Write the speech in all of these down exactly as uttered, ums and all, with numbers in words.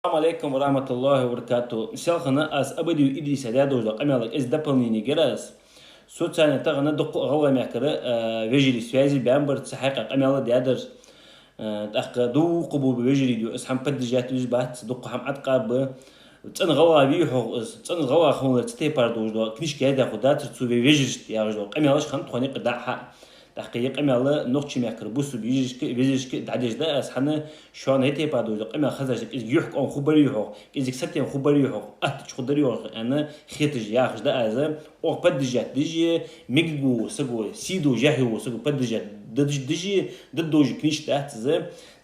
Ассаламу Ӏалайкум ва рахьматуллахӀи ва баракатухӀ. Селхан аз Абадиев Идриса даь долаш дола къамаьлага из дополнени гир аз. Со царна тахан дукха гӀалгӀай мехкара, а, вежарий связи баьнна бар, цу хьакъехьа къамаьл даьдар. А, тӀаккха дукха ба вежарий дий, из хӀама поддержать деш бац, дукха хӀама Ӏаткъаб. ЦӀена гӀалгӀа вий хьогӀ из, цӀена гӀалгӀа хӀама лар цу тайпара долаш дола книжка яздаь хургдацар цо вай вежарашта яхаш дола къамаьлаш хиннад тхона юкъе дӀа-хьа. ТӀаккха ер къамаьл нохчий мехкара бусалба йижарашка, вежарашка дӀадеш да аз, хӀана шоана хӀаьта тайпара долаш дола къамаьл хазача кӀезига юхь-къон хургбарий хьогӀ, кӀезига сатем хургбарий хьогӀ, аттача хургдарий хьогӀ аьнна хеташ яхаш да аз. Оаха поддержать деш, мегаргвола саго, сий долаш яхь йола саго поддержать деш, деш, деш долаш книжка дац из.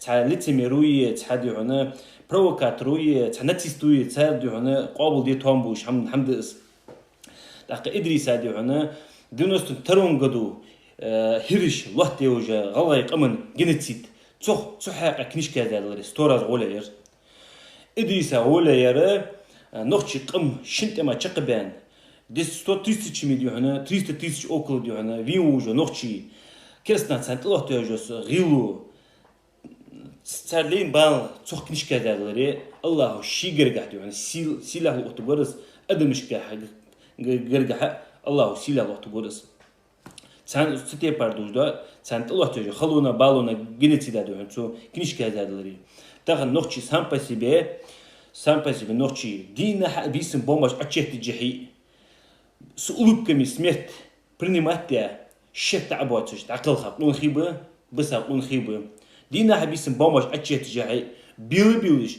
Цхьа лицемеро е, цхьа дий хьона провокаторо е, цхьа нацисто е, цар дий хьона къоабалде тоам болаш хӀама, хӀама да из. ТӀаккха Идриса дий хьона девяносто втором году, э, хӀираш лоаттадаь уже гӀалгӀай къаман геноцид. Цох, цу хьакъехьа книжка яздаьдар из, сто раз гӀоле яр. Идриса гӀоле яр, э, нохчий къам шин тӀема чакхбаьнна. Дес сто тысячами дий хьона, триста тысяч около дий хьона, вийна ва уже нохчий. Керастанаха царна тӀалоаттадаь уже гӀийла. Цар лайна бала цох книжка яздаьдар, АллахӀа ший гаргахьа дий хьона, сий-, сийлахь луъуттаргвар из, адамашка г-, г-, гаргахьа АллахӀа сийлахь луъуттаргвар из. Царна цу тайпара долаш да, царна тӀалоаттадаь уже халона, балона, геноцида дий хьона, цо книжка яздаьдар. Тахан нохчий сам по себе, сам по себе нохчий дийнахьа а бийсан бомбаш Ӏочуеттадеш хьий, с улыбками смерть принимать даь, шетта а боацаш, дӀакхелха къонахий ба, биса къонахий ба. Дийнахьа а бийсан бомбаш Ӏочуеттадеш хьий, била-билаш,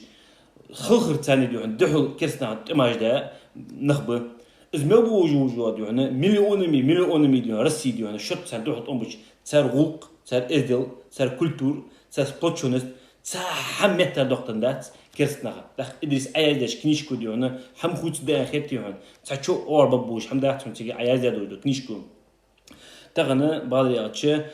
халхар царна дий хьона, духьал керастанаха тӀемаш даь нах ба. Из мел болаш-болаш дий хьона, миллионами, миллионами дий хьона, Россе дий хьона, шоаш царна духьал тӀом беш, цар гӀулакх, цар эздел, цар культура, цар сплочённость, цхьа хӀама меттара дохтан дац керастанаха. ТӀаккха Идрис Ӏояздеш книжка дий хьона, хӀама хувцаргда аьнна хет дий хьона, цхьа чо оарбаб болаш хӀама дац хьона цига Ӏояздеш дола книжка. Тахан, бала яхача,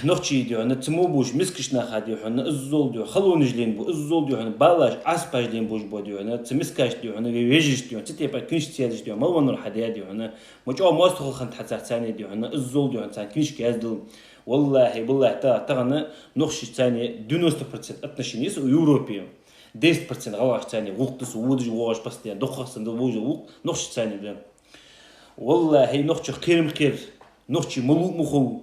нохчий дий хьона, цу мо болаш мискача наха дий хьона, иззал дий хьона, халонаш лийнабу, иззал дий хьона, балаш, Ӏазапаш лийнабу уж бо дий хьона, цу мискача дий хьона, ве-, вежарашта дий хьона, цу тайпара книжка яздаь дий хьона, мел ваннар хьадаь дий хьона, ма чӀоагӀа моастагӀал хиннад хьа цар царна дий хьона, иззал дий хьона, царна книжка яздала. ВаллахӀи, биллахӀи, та-, тахан нохчашца царна девяносто процент отношени я у Европе. Десять процент гӀалгӀашца царна гӀулакх да, со водаш, воагӀаш постоянно, дукхагӀа санна да, вожа гӀулакх нохчашца царна да. ВаллахӀи, нохчий кхерам кхер, нохчий малув ма хов.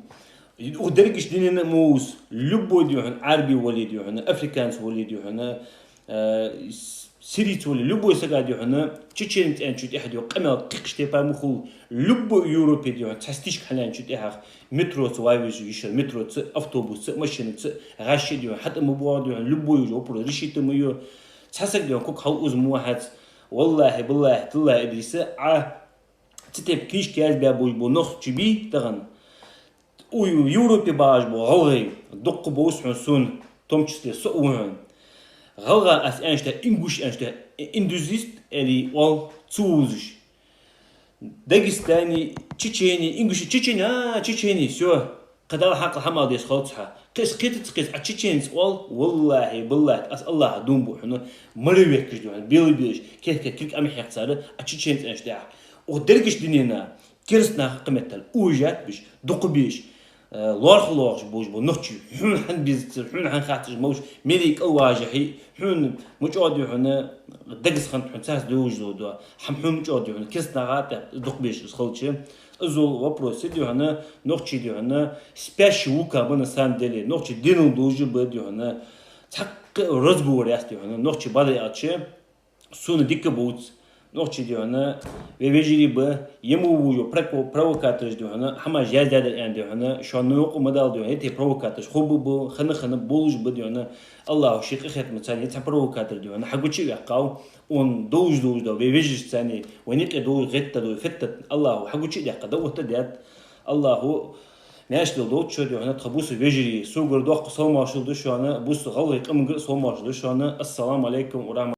Укх дерригача дунен а ма вувц, любой дий хьона, Ӏарбий вале дий хьона, африканец вале дий хьона, э, с-, сирийц вале, любой сага дий хьона, чеченец аьнна чу тӀехьа дий хьона, къамаьл кхы тайпара ма хул, любой Европе дий хьона, цхьа стишка хьалаьнна чу тӀехьа, метроца вай веза йиш яр, метроца, автобусца, машинаца, гӀаш дий хьона, хьатӀа ма боагӀа дий хьона, любой уже вопрос решить ма йо. Цхьа саг дий хьона, ког хьал уза ма вахьац. ВаллахӀи, биллахӀи, таллахӀи, Идриса, Ӏа цу тайпа книжка язбаь болаш бола нохчий бий тахан. У Европе багӀаш бола гӀалгӀай, дукха бовз хьона сона, в том числе со а ва хьона. ГӀалгӀа аз аьннача тӀа, ингуш аьннача тӀа, индуист аьле оал ца вовзаш. Дагестани, чечени, ингуши, чечени, а, чечени, всё. Кхы Далла хьакъал хӀама деза хилац хьа. Кхы из кхетац, кхы из Ӏа чеченец оал, валлахӀи, биллахӀи, аз АллахӀа дув буъ хьона, мара вехкаш дий хьона, бела-белаш, кехка кирк ам хьекх цар, Ӏа чеченец аьннача тӀехьа. Укх дерригача дунен керастанаха кхы меттел уважать беш, дукха беш, э, лоархӀа лоархӀаш болаш бола нохчий, хьона хӀана безацар, хьона хӀана хатташ мовш, мелий кӀал важа хьий, хьона ма чӀоагӀа дий хьона, дагас хиннад хьона царца долаш дола, хӀама хьона ма чӀоагӀа дий хьона, керастанаха а тӀехьа дукха беш из хилча. Иззал вопрос я дий хьона, нохчий дий хьона, спящий вулкан ба на самом деле, нохчий денал долаш ба дий хьона, цхьаккха разговор яц дий хьона, нохчий бала яхача, сона дика бувц. Нохчий дий хьона, ве вежарий ба, е мо вужо проко-, провокатораш дий хьона, хӀамаш яздаьдар аьнна дий хьона, шоана новкъа ма дала дий хьона, е те провокатораш хургба ба, хана-хана болаш ба дий хьона, АллахӀа ший къахетамца царна е цхьа провокатор дий хьона, хьагуча а ваьккхав, он долаш-долаш да, ве вежарашца царна, вайна юкъе долаш гӀетта да, феттат, АллахӀа хьагуча а даьккха, да отта даьд, АллахӀа маьрша лелда шо дий хьона, тха бусалба вежарий, согара доккха салам-моаршал да шоана, бусалба гӀалгӀай къамагара салам-моаршал да шоана. Ассаламу Ӏалайкум ва рахьматуллахӀи.